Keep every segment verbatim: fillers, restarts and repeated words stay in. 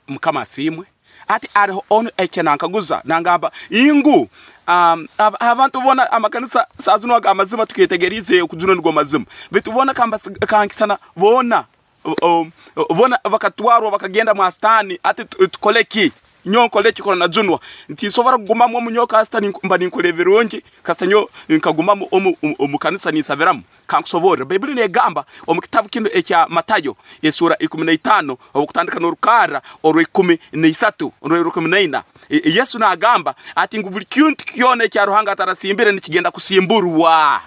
Mukama asiimwe. Hati haroho onu ekyanankaguza, nangamba, ingu, um, ab-, abantu boona amakanisa saaha zinu aga mazima tuketegeriize kujunwa nigwo mazima. Baitu boona kambasi-, kankisana boona, o-, o-, boona bakatwarwa bakagenda mwa Sitaani. Hati tu-, tukole ki? Nyowe nkole ki kurora najunwa? Tinsobora kugumamu omu nyowe kasita ninku-, mba ninkora ebirungi, kasita nyowe nkagumamu omu, omu, omu kanisa ninsabiramu. Kankusoborre. Baibuli negamba omu kitabu kinu ekya Matayo, esuura ikumi na itaano, obukutandika n'orukarra orw'ikumi na isatu, orw'ikumi na ina. E, e, Yesu nagamba ati ngu, "Buli kintu kyona ekya Ruhanga atarasimbire nikigenda kusimburwa."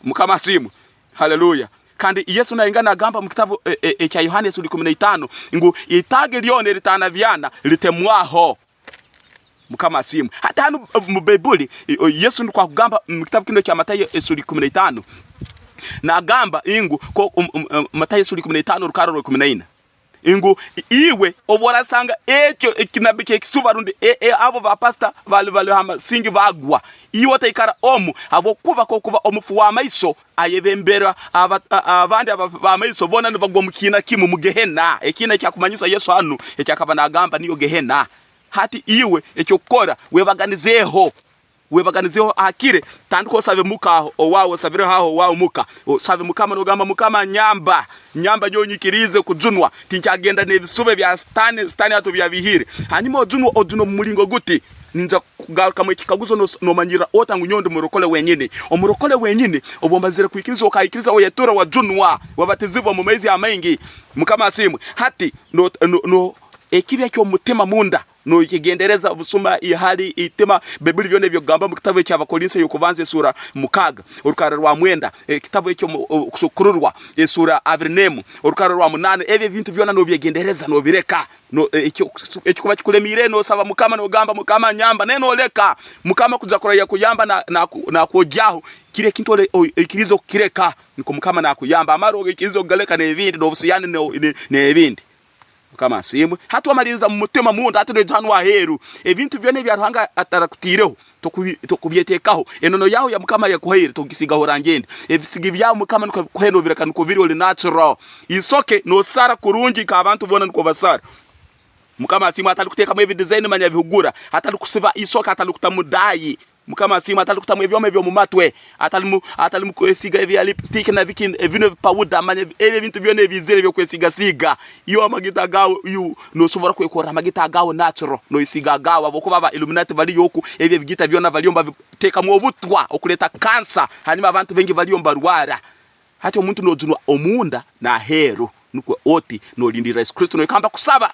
Mukama asiimwe. Haleluya. Kandi Yesu nainga nagamba omu kitabu, e, e, ekya Yohana esuura ikumi na itaano ngu, "Itaagi lyona eritaana byana litemwaho." Mukama asiimwe. Hati hanu, eh, mu Baibuli, i-, o-, Yesu nukwo akugamba mu kitabu kinu ekya Matayo esuli ikumi na itaano. Nagamba ingu, ko, um, um, um, Matayo esuli ikumi na itaano, orukaro rwa ikumi na ina. Ingu, i-, iwe obu orasanga ekyo ekinabbi ky'ekisuba rundi, e, e, abo ba pastor bali, bali ha masingi bagwa, iwe otaikara omu, habwokuba kokuba omufu w'amaiso ayebembera aba-, a-, abandi aba-, b'amaiso boona nibagwa omu kiina kimu, mu Gehena. Ekiina ekyakumanyisa Yesu hanu, ekyakaba nagamba niyo Gehena. Hati iwe ekyokukora, webaganizeeho. Webaganizeeho hakiri. Tandika osabe muka aho owaawe, osabireho aho owaawe muka. Osabe Mukama, nogamba, "Mukama, nyamba. Nyamba nyowe nyikiriize kujunwa. Tinkyagenda n'ebisuba bya Sitaani, Sitaani hati obu yabiihiire." Hanyuma ojunwa, ojunwa omu mulingo guti. Ninja kugarukamu ekikaguzo, no-, nomanyirra ota ngu nyowe ndi murokole wenyini? Omurokole wenyini, obu omazire kwikiriza, okaikiriza, oyetura, wajunwa, wabatizibwa omu maizi amaingi. Mukama asiimwe. Hati, no-, no-, no-, ekibi eky'omu mutima munda, nokigendereza busuma, ihali, itima, Baibuli byona ebyokugamba omu kitabu eky'Abakolinso ey'okubanza esuura mukaaga, orukara rwa mwenda, ekitabu ekyo mu, o-, Kusukururwa, esuura abiri n'emu, orukara rwa munaana, ebyo ebintu byona nobyegendereza, nobireka. No, e-, ekyo, ekikuba kikulemiire, nosaba Mukama, nogamba, "Mukama, nyamba," naye noleka. Mukama kuja kurora yakuyamba, na, na, nakwogyaho. Kiri ekintu ole-, o-, oikirize okukireka, nukwo Mukama nakuyamba. Amara ogaikirize okugaleka n'ebindi, n'obusiyani, ne-, ne-, n'ebindi. Mukama asiimwe. Hati wamaliriza mu mutima munda, hati noija hanu aheeru. Ebintu byona ebya Ruhanga atarakutiireho, tokubi-, tokubyetekaho. Enono yaawe ya Mukama yakuhaire, tokugisiigaho rangi endi. Ebisigi byawe Mukama nukwo abikuhaire, nobireka nukwo biri, oli natural. Isoke, nosara kurungi nk'abantu boona nukwo basara. Mukama asiimwe, atali kutekamu ebi design manya bihugura, atali kusiba isoke, atali kutamu dye. Mukama asiimwe, atali kutamu ebyoma eby'omu matwe, atali mu, atali mu kwesiga ebya lipstick na biki, ebinu ebi powder, manya ebi, ebi ebintu byona ebizire eby'okwesigasiga. Iwe amagita agawe, iwe nosobora kwekorra amagita agawe natural, noyesiga agawe, habwokuba aba Illuminati baliyo oku, ebi ebigita byona baliyo nibabitekamu obutwa okuleeta cancer, hanyuma abantu baingi baliyo nibarwara. Hati omuntu nojunwa omunda n'aheeru, nukwo oti nolindirra Yesu Kristo, noyekamba kusaba.